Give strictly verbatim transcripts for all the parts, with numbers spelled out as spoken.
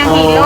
Ang kilo.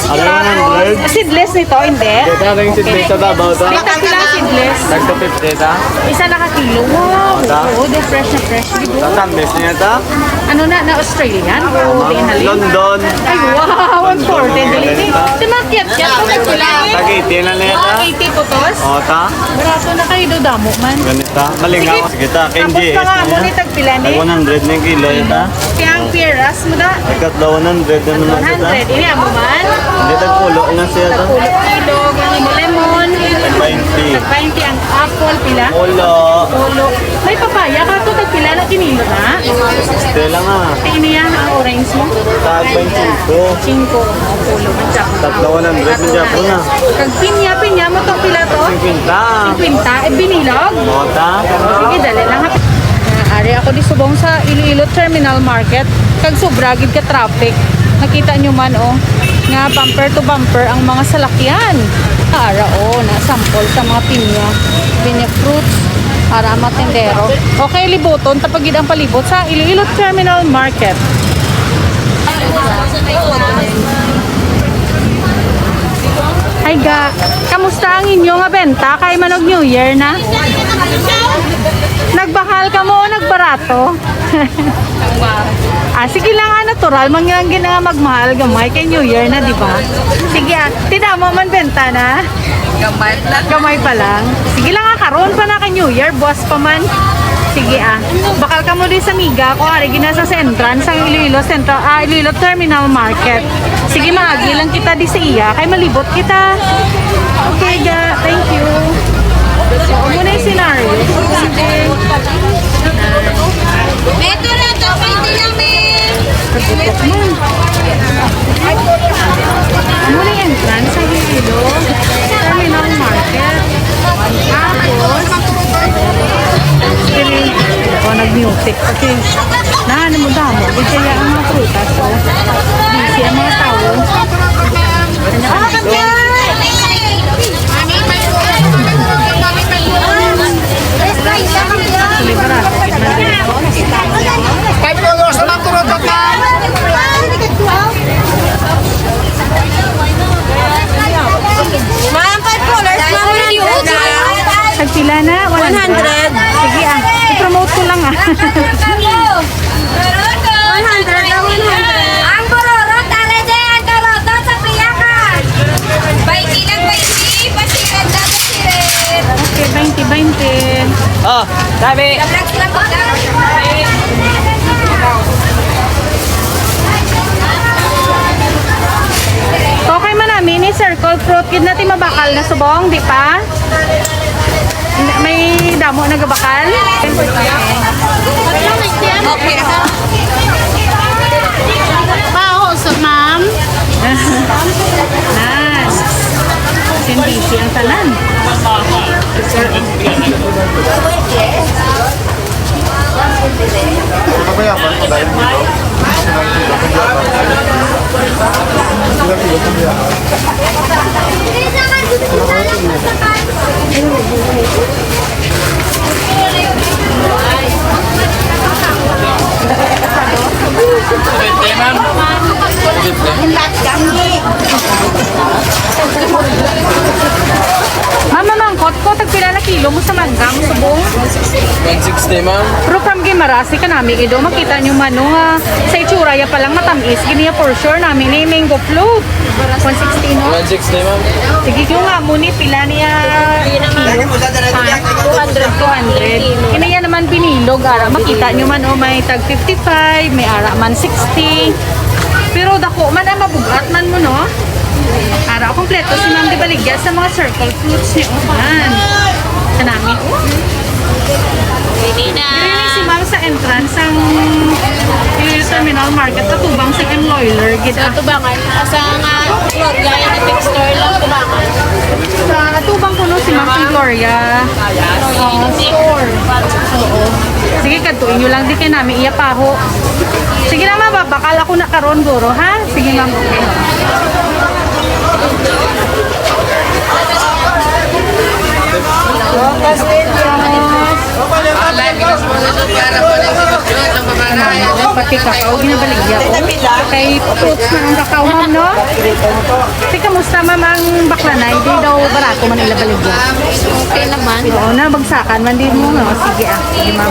Ano, one hundred? Seedless nito, hindi. Dito, ang seedless sa babaw to. Dito pila seedless. Tagtapit dito. Isa na ka kilo. Wow. Ata? Oo, di fresh na fresh. Di ba? Ang tambis niya ta? Ano na, na Australian? Oo, di na. London. Ay, wow, one forty. Dali ni. Di makiat-kiat ko na sila. Tag eighty na niya ta? One eighty po, tos. O, ta? Barato na kayo, do damo man. Ganito. Malingaw. Sige. Sige ta. Tapos K N G S pa nga, na mo yan. Ni tagpila ni? Tag one hundred na yung kilo, yun, ha? Kaya ang piras mo da? Ay, katlo, one hundred na naman kita. One hundred. Ini amo man? Hindi, tagpulo na siya to. Tagpulo kilo, ang imo lemon. Tag twenty. Tag twenty ang apple, pila? Pulo. Pulo. May papaya ka to, tagpila na kinilo na? Sixty lang, ah. Kaya niya ang orange mo? Tag twenty-five. Cinco. Pulo, ang tsaka. Taglo, one hundred, ang tsaka na. Kag pinya, pinya mo to, pila to? Cinquenta. Cinquenta. Eh, binilog? Mota. Sige, dali lang, ha. Ah, ari ako di subong sa Iloilo Terminal Market. Kag sobra gid ka traffic. Nakita nyo man, oh, nga bumper to bumper ang mga salakyan. Ara, oh, na sample sa mga pinya. Pinya fruits. Ara, mga tindero. Okay, libuton, tapagid ang palibot sa Iloilo Terminal Market. Ay, ga, kamusta ang inyo nga benta kay manog New Year na? Nagbahal ka mo o nagbarato? Ah, sige lang, ah, natural man nga ang gina-, magmahal gamay kay New Year na, di ba? Sige, ah, tinama man benta na. Gamay lang. Gamay pa lang. Sige lang, ah, karon pa na kay New Year, buwas pa man. Sige, ah. Bakal ka mo di sa amiga ko, ari gina sa entrance, ang Iloilo Central, ah, Iloilo Terminal Market. Sige, maagi lang kita di sa iya, kay malibot kita. Okay, ga. Thank you. So, amo na yung scenario. Sige. Ito na to, pwede namin. Kagutok mo. Amo na yung entrance sa Iloilo Terminal Market. Tapos, kini, o, nag-music. Okay. Na, ano mo damo? Di kaya ang mga prutas, oh. Busy ang mga tao. Ano ka dito? Five dollars na lang, turot, turot na. Ma'am, five dollars, ma'am, one hundred na. Tagpila na? One hundred. One hundred. Sige, ah. I-promote ko lang, ah. One hundred na, one hundred. Ang bururot, tara dyan, ang karoto sa piyakan. Baiti lang, baiti. Pasiran na, pasiran. Okay, bainte, bainte. Oh, sabi. Vlog lang, vlog. Okay man namin ni circle fruit. Gid natin mabakal na subong, di pa? May damo nagabakal? Okay. Paho, so, ma'am. Nan. Sindisi ang tanan. Ma'am, mamangkot ko, tagpila na kilo mo sa mangga mo subong? One sixty, ma'am. Pero from Guimaras, si kanami ido, makita nyo man, no, nga sa itsura ya pa lang matamis, gini ya for sure nami ni mango float. One sixty, no? One sixty, ma'am. Sige, yung nga mo ni, pila niya kilo? Ah, two hundred, two hundred. Kini ya naman binilog, ara, makita nyo man, oh, may tag fifty-five, may ara man sixty. Pero dako man, ah, mabugat man mo, no? Ara, kompleto si Ma'am di baligya sa mga circle fruits ni Uman. Kanami, oh. Hindi na. Diri ni si Ma'am sa entrance sang Iloilo Terminal Market, katubang sa M Loiler, gid, ah. Katubangan, asa nga Gloria, yung tech store lang, tubangan. Sa katubang kuno si Ma'am sa Gloria, ah, store. Oo. Sige, kadtuin nyo lang, di kay nami iya paho. Sige lang, ma'am, babakal ako na karon, guro, ha? Sige, ma'am, okay. Pati kakao, ginabaligya ko. Kay fruits na ang kakao, ma'am. Ti, kamusta, ma'am, ang baklanay? Di daw barato man ila baligya. Okay naman. Oo, nabagsakan man din mo, no? Sige, ah. Sige, ma'am.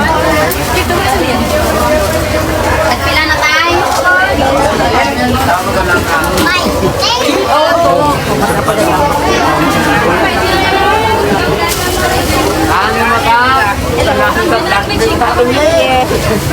At pila na tayo?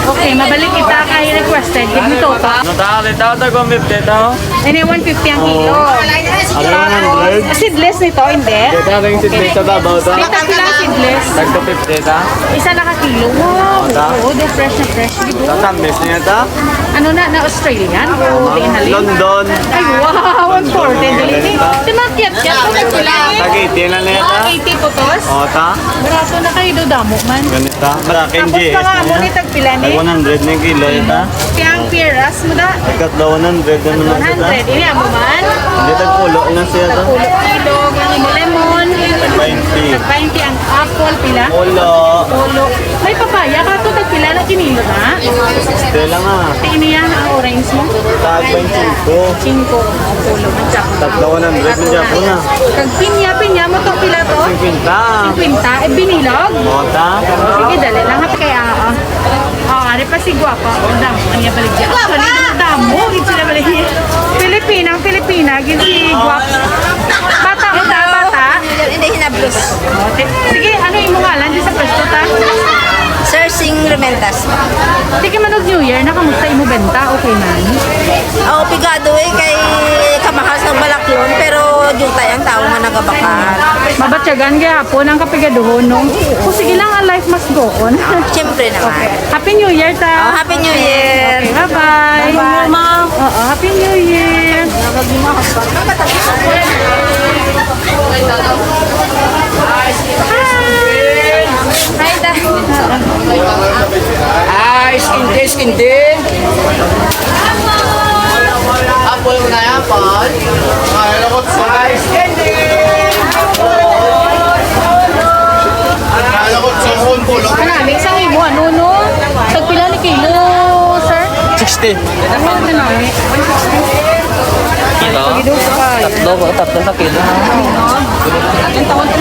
Okay, mabalik kita kay requested. Give me total. Ano ta? Ano ta? Ano ta? Kung fifty ta? Ini, one fifty ang kilo. Ano, one hundred? Seedless nito, hindi? Dito, ang seedless sa babaw to. Dito sila seedless. Tag two fifty ta? Isa na ka kilo. Wow. Oo, do fresh na fresh. Di ba? Tamis niya ta? Ano na, na Australian? O, di halin? London. Ay, wow, one forty. Dili ni. Timakyat ka. Tag eighty na niya ta? Eighty putos? O, ta? Barato na kayo do, damo man. Ganita. Maraking Tapos G S mga na amo yan. Ni tagpila ni? Tag one hundred na yung kilo, yun, ha? Kaya ang piras mo da? Tag one hundred na naman, one hundred. Ini amo man? Hindi, tagpulo na siya, to. Tagpulo kilo, ang imo lemon. Tag twenty. Tag twenty ang apple, pila? Pulo. Pulo. May papaya ka to, tagpila na kinilo na? Sixty lang, ah. Ti ini yan, ang orange mo? Tag twenty-five. Cinco. Pulo. Tag one hundred na dyan po na. Kag pinya, pinya mo to, pila to? Cinquenta. Cinquenta. Eh, binilog? Mota. Sige, dali lang. Hapit kay, ah, ah. Oh, ari pa si Guapa. Oh, damo. Ang iya baligya. Guapa! Actually, damo. Hindi sila baligya. Pilipinang Pilipina. Gin si Guapa. Bata, bata, bata. Hindi, hinablos. Oh, ti-, sige, ano imo ngalan? Di sa pwesto ta? Sir Sing Rementas. Sige, manog New Year na. Kamusta imo benta? Okay man? Oh, pigado eh. Kay kamahal sa balaklon. Pero jutay ang tao nga nagabakal. Mabatyagan gihapon ang kapigaduhon, no? O, sige lang, ang life must go on. Siyempre naman. Okay. Happy New Year ta. Oh, Happy New Year. Okay, bye-bye. Bye-bye. Ma'am. Oo, Happy New Year. Hi. Hi, da. Ay, skin day, skin day. Apple mo na yan, Paul. Ay, alam ko, ay, skin day. Ay, alam ko, sa phone ko, lo. Ano, mix ang imo, ano, no? Tagpila ni kilo, sir? Sixty. Ano, ano, ano? Kilo? Tatlo, tatlo sa kilo. Ang tawag ko.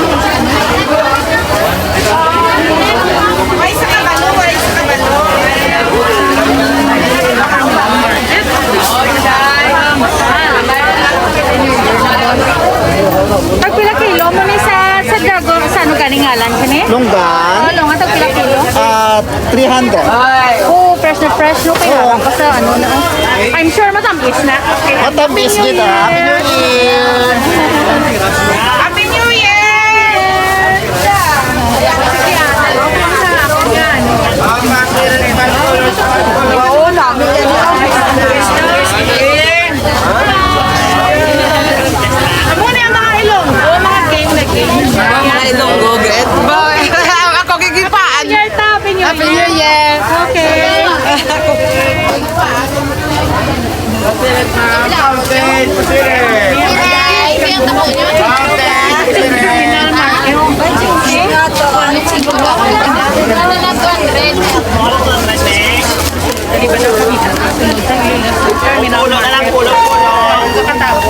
Tagpila kilo mo ni sa, sa Dragon, sa ano gani ngalan kani? Longgan. Oh, longgan, tagpila kilo? Ah, three hundred. Oh, fresh na fresh, no? Kaya Oo. Lang pa sa ano na. I'm sure matamis na. Okay. Matamis Happy New kita. Happy New Year. Year. Happy New Year. Amo na ang mga Ilonggo, mga game na game. Mga Ilonggo, great. Ba, ako gigipaan. Happy New Year ta, Happy New Year. Happy New Year. Okay. Pulo na lang, pulo, pulo. Katapo.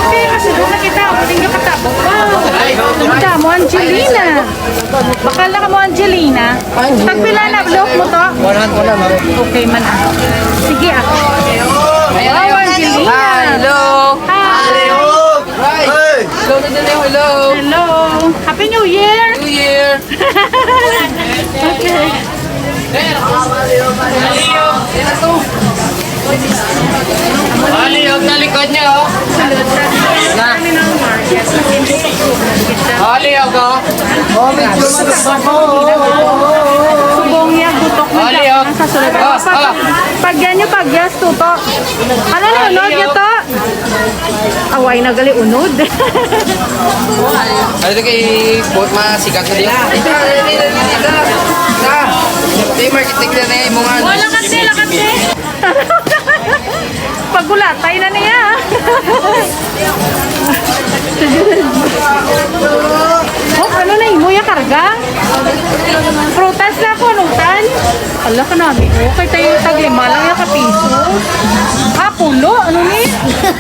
Okay, kasunod na kita. Pwede nyo katapo. Wow. Ang damo, Angelina. Bakal na ka mo, Angelina. Tagpila na, block mo to? One hundred na, ma'am. Okay man, ah. Sige, ako. Wow, Angelina. Hello. Hi. Hello. Hello. Hello. Happy New Year. New Year. Okay. Ali, huwag talikod niya, oh. Na. Ali, huwag, oh. Subong niya, gutok na. Ali, siya. Oh. Ang sa sulod. Ah, pag, ah. Pag yan yung pagyas, tuto. Ano na, Ali, unod niya oh. To? Away na gali unod. Ano to kay Bot masikat na din? Sa, sa, sa market tigda na yung mga Wala kasi, lakad eh. Pagulatay na niya. Oh, ano na imo ya karga? Prutas na ako, nutan. Ala ka nami, oh, kay tayo tag-lima lang ya ka piso. Ah, pulo, ano ni?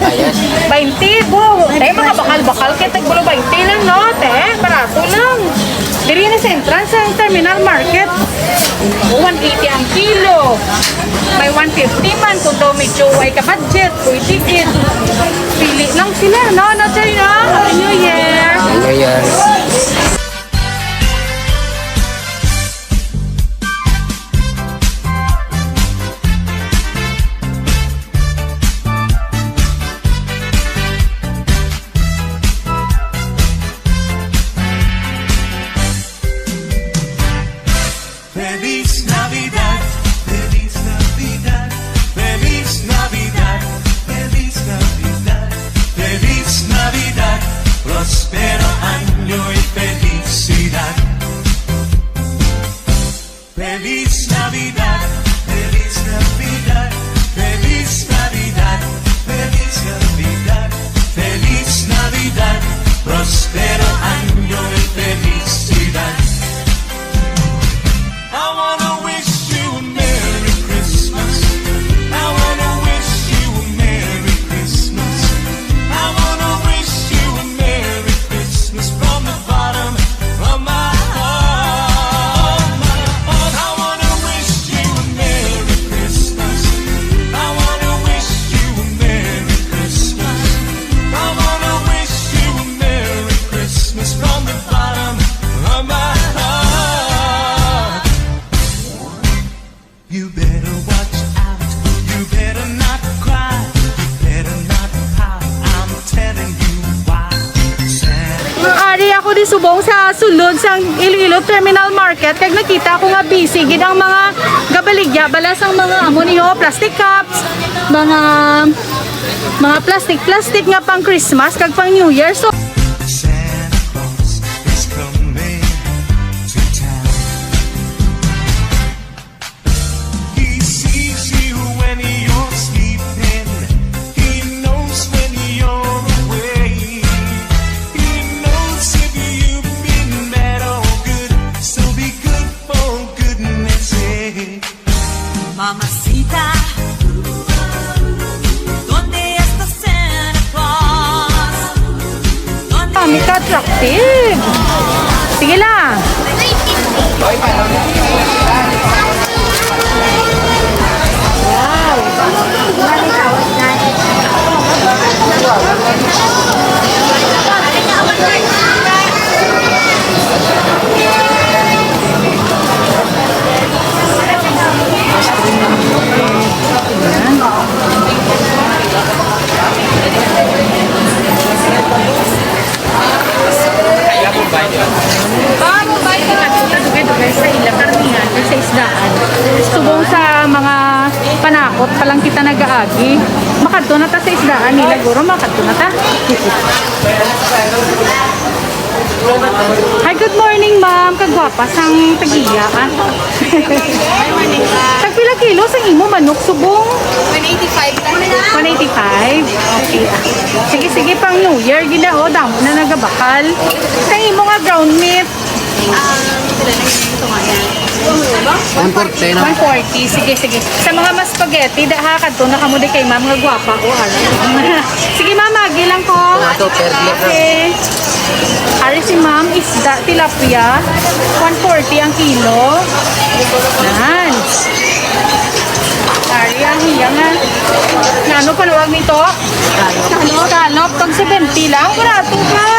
Bayas. Baynte, bo. Te, mga bakal-bakal, kay tagbulo baynte lang, no? Te, barato lang. Diri na sa entrance sa terminal market. One eighty ang kilo. May one fifty man kung daw medyo way ka budget, pwede gid. Pili lang sila, no? No, Choy, no? Happy New Year! Ano yan? Feliz Navidad, feliz Navidad, feliz Navidad, feliz Navidad, feliz Navidad, próspero año y felicidad. Feliz Navidad, feliz Navidad, feliz Navidad, feliz Navidad, feliz Navidad, próspero año y felicidad. I wanna wish you a Merry Christmas. I wanna wish you a Merry Christmas. I wanna wish you a Merry Christmas from the bottom of my heart. I wanna wish you a Merry Christmas. I wanna wish you a Merry Christmas. I wanna wish you a Merry Christmas from the bottom of my heart. You better watch out. You better not cry. You better not pout. I'm telling you why. Santa Ari ako di subong sa sulod sang Iloilo Terminal Market, kag nakita ko nga busy gid ang mga gabaligya bala sang mga amo niyo plastic cups, mga, mga plastic-plastic nga pang Christmas kag pang New Year. So, Santa Claus is coming to town. He sees you when you're sleeping. He knows when you're awake. He knows if you've been bad or good. So be good for goodness sake. Mamacita, ¿dónde está Santa Claus? Kami ka attractive. Sige lang. Wow. Dugay-dugay sa ila karnihan, sa isdaan. Subong sa mga panakot pa lang kita nag-aagi. Makadto na ta sa isdaan nila, guro, makadto na ta. Hi, good morning, ma'am. Kagwapa sang tagiya, ah. Tagpila kilo sang imo manok subong? One eighty-five lang. One eighty-five? Okay. Sige, sige, pang New Year, gina, oh, damo na nagabakal. Sa imo nga ground meat? Ah, pila na yun yung tunga niya? One forty na. One forty, sige, sige. Sa mga mas spaghetti, da, ha, kadto na kamo di kay ma'am nga gwapa, oh, ano. Sige, ma'am, agi lang ko. Tomato, perle, ha? Okay. Ari si ma'am, isda, tilapia, one forty ang kilo. Yan. Ari ang iya nga. Nano pa luwag nito? Scallop. Scallop, tag seventy lang. Barato ka.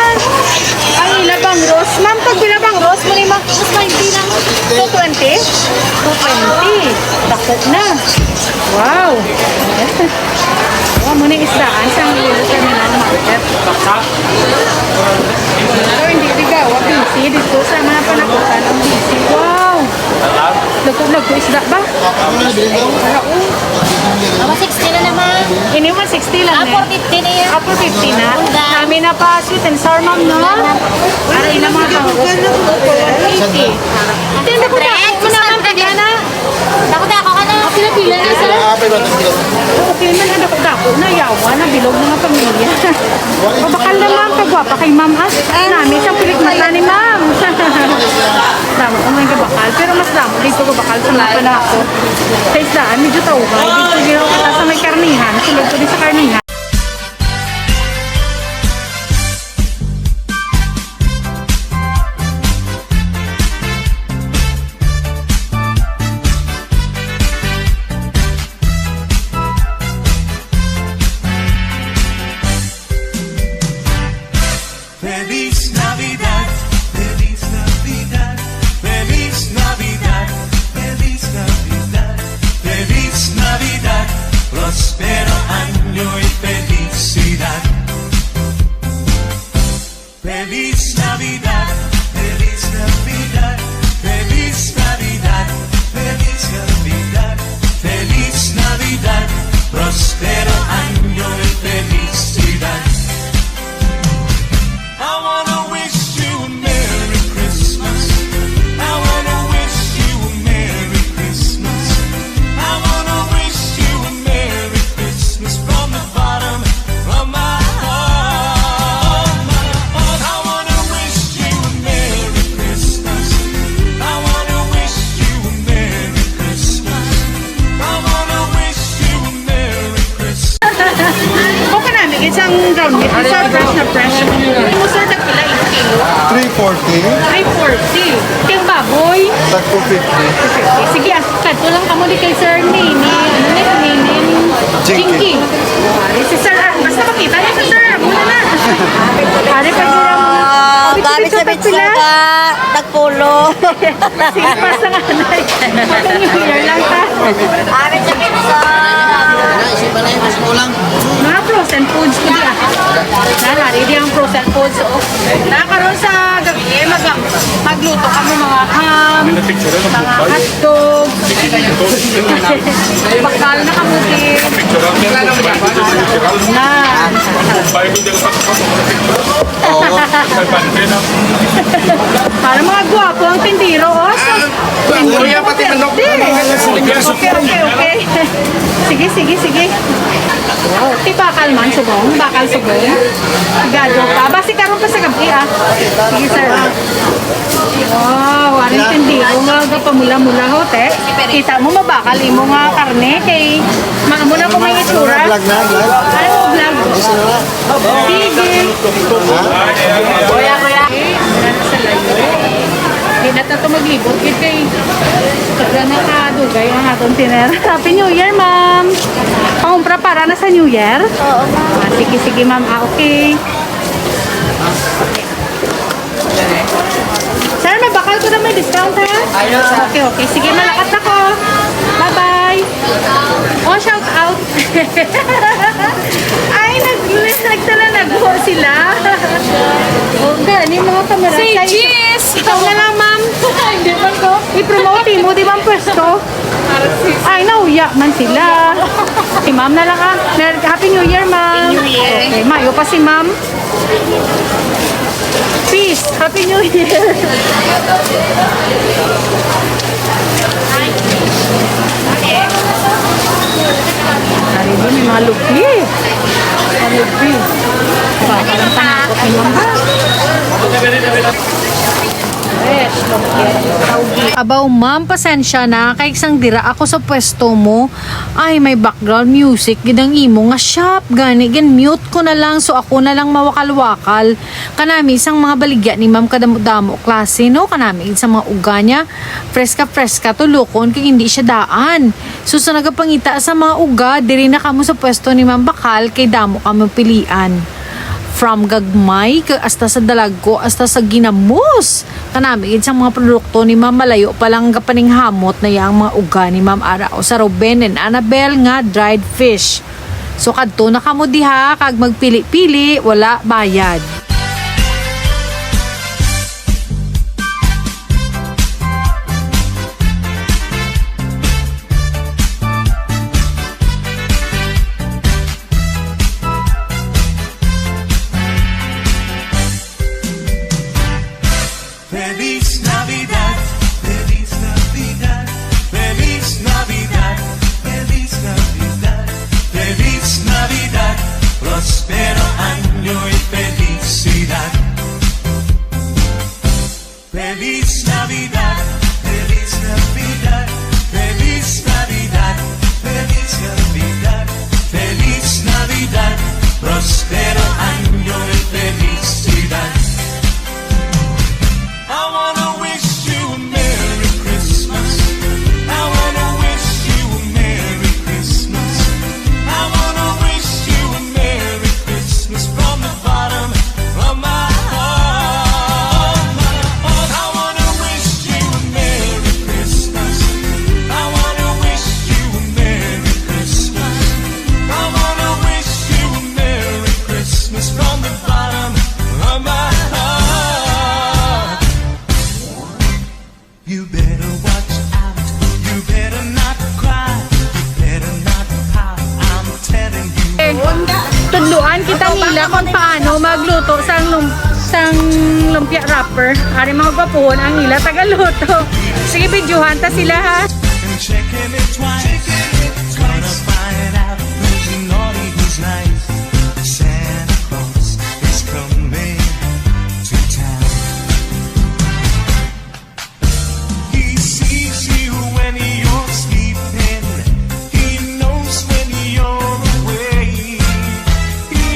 Ang ila bangros. Ma'am, pag pila bangros mo ni ma-, Mas ninety lang. Two twenty? Two twenty. Dako na. Wow. Wa mo ni isdaan sa Iloilo Terminal Market. Pero hindi ligaw, ah, busy dito sa mga panakutan ang busy. Wow. Lagko-lagko isda ba? Wala, oh. Mga sixty na naman. Ini one sixty lang, ah, eh. Four fifty na yan. Ah, four fifty na. Ang dami. Nami na pa sweet and sour, ma'am, no? Aray na mga tao. Eighty. Ito yung dako-dako mo naman, pagana. Dako-dako ka na. Ah, pila-pila na, sir. Ah, pila-pila. Okay man, ang dako-dako na, yawa na, bilog na nga pamilya. O, bakal na, ma'am, kagwapa kay ma'am, ah. Nami sa pilik mata ni ma'am. Damo ko may gabakal, pero mas damo dito gabakal sa mga panako. Sa isdaan, medyo tauhay. Dito, dito, sa may karnihan, sulod ko din sa karnihan. Isang ground beef, sir, fresh na fresh. Ano mo, sir, tagpila, eight kilo? Three forty. Three forty. Kay baboy? Tag two fifty. Sige, ah, kadto lang kamo di kay Sir Nini. Ano ni? Nini? Jinky. Jinky. Ari si Sir, ah, basta makita niya si Sir. Muna na. Ari pa nila mga. Ah, gamit sa pizza ka. Tagpulo. Sige, basta nga, Nay. Happy New Year lang, ha? Gamit sa pizza. Naisip pa na yung mas kulang. Mga frozen foods ko di, ah. Yan, ah, ready ang frozen foods, oh. Na, karon sa gabi, mag-, magluto kami mga ham, mga hotdog. Bakal na kamo din. Na. Para mga gwapo ang tindero, oh. So, Kuya, pati manok. Di. Okay, okay, okay. Sige, sige, sige. Wow, ti bakal man, subong. Bakal, subong. Gado pa. Basi karon pa sa gabi, ah. Sige, sir. Wow, aring tindero nga gapamula-mula, ho, te. Kita mo, mabakal imo nga karne kay maamo na ko may itsura. Vlog na, vlog. Ay, vlog. Sige. Ha? Kuya, kuya. Sa layo. Di na ta to maglibot, gid kay sobra na kadugay ang aton tinera. Happy New Year, ma'am. Pangumpra para na sa New Year? Oo, ma'am. Ah, sige, sige, ma'am. Ah, okay. Sir, may bakal ko na may discount, ha? Ayos, ha? Okay, okay. Sige, malakat na ko. Bye-bye. Oh, shout out. Ay, nag-, nagtala na go sila. Oh, gani, mga kamera. Say cheese! Ikaw na lang, ma'am. Hindi man ko. I-promote mo, di ba, ang pwesto? Ay, nauya man sila. Si ma'am na lang, ah. Mer-, Happy New Year, ma'am. Happy New Year. Okay, mayo pa si ma'am. Peace. Happy New Year. Ari ba, may mga lupi? Mga lupi. Baka lang panakot ni ma'am. Fresh, lupi. Tawgi. Abaw, ma'am, pasensya na. Kay sang dira ako sa pwesto mo, ay, may background music gid ang imo nga shop. Gani, gin-mute ko na lang, so ako na lang mawakal-wakal. Kanami sang mga baligya ni Ma'am kadamo-damo klase, no? Kanami gid sa mga uga niya. Freska-freska, tulokon kay hindi siya daan. So, sa nagapangita sa mga uga, diri na kamo sa pwesto ni Ma'am Bakal kay damo kamo pilian. From gagmay, kag hasta sa dalagko, hasta sa ginamos. Kanami gid sang mga produkto ni Ma'am, malayo pa lang gapaninghamot na ya ang mga uga ni Ma'am Ara o sa Ruben and Annabel nga dried fish. So, kadto na kamo diha kag magpili-pili, wala bayad. Feliz Navidad, Feliz Navidad, Feliz Navidad, Feliz Navidad, Feliz Navidad, próspero año y felicidad. Feliz Navidad, Feliz Navidad, Feliz Navidad, Feliz Navidad, Feliz Navidad, próspero año y felicidad. I wanna wish you a Merry Christmas. I wanna wish you a Merry Christmas. I wanna wish you a Merry Christmas from the bottom of my heart. I wanna wish you a Merry Christmas. I wanna wish you a Merry Christmas. I wanna wish you a Merry Christmas from the bottom of my heart. You better watch out. You better not cry. You better not pout. I'm telling you. Tudloan kita nila kung paano magluto sang lum-, sang lumpia wrapper. Ari, mga gwapuhon ang ila tagaluto. Sige, videohan ta sila, ha. And check him twice. Gonna find out who's naughty, who's nice. Santa Claus is coming to town. He sees you when you're sleeping. He knows when you're awake. He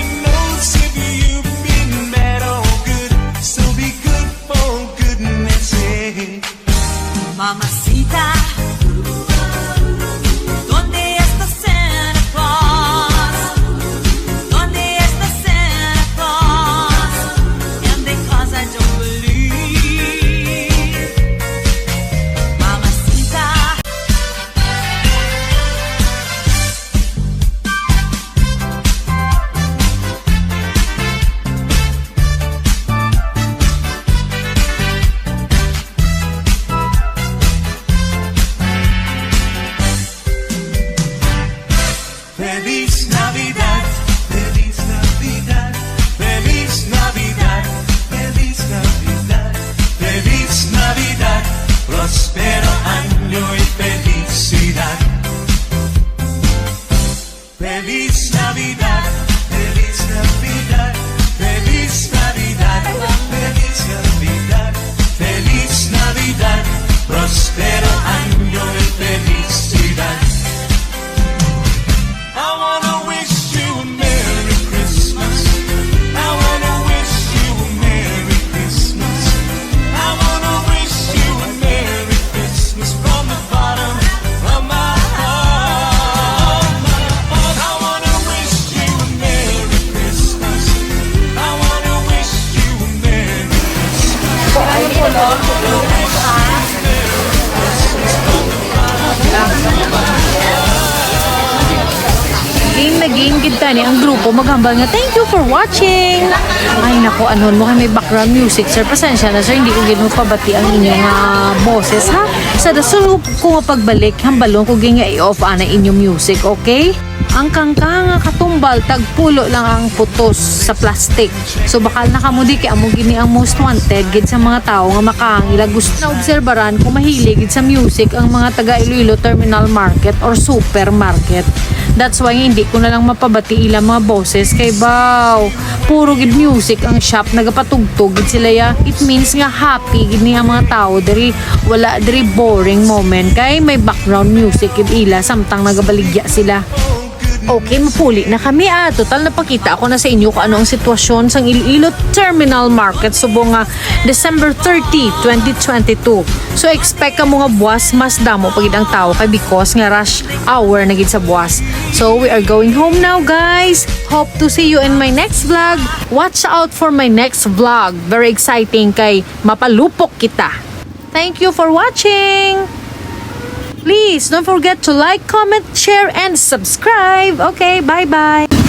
Tani ang grupo maghambal nga, "Thank you for watching." Ay, nako, ano mo kay may background music, sir? Pasensya na, sir, hindi ko gid mapabati ang inyong ah, boses, ha? Sa dasul ko nga pagbalik, hambalon ko gid nga i-off ana inyong music, okay? Ang kangkang nga katumbal, tagpulo lang ang putos sa plastic. So, bakal na kamo di kay amo gini ang most wanted gid sa mga tawo nga makahang ila gusto. Naobserbaran ko mahilig gid sa music ang mga taga Iloilo Terminal Market or Supermarket. That's why hindi ko na lang mapabati ila mga boses kay baw. Puro gid music ang shop, nagapatugtog gid sila ya. It means nga happy gid ni ang mga tawo diri. Wala diri boring moment kay may background music gid ila samtang nagabaligya sila. Okay, mapuli na kami ah. Total, napakita ako na sa inyo kung ano ang sitwasyon sang Iloilo Terminal Market subong nga December thirty, twenty twenty-two. So expect kamo nga buwas mas damo pa gid ang tawo kay because nga rush hour na gid sa buwas. So we are going home now, guys. Hope to see you in my next vlog. Watch out for my next vlog. Very exciting kay mapalupok kita. Thank you for watching. Please don't forget to like, comment, share, and subscribe. Okay, bye-bye.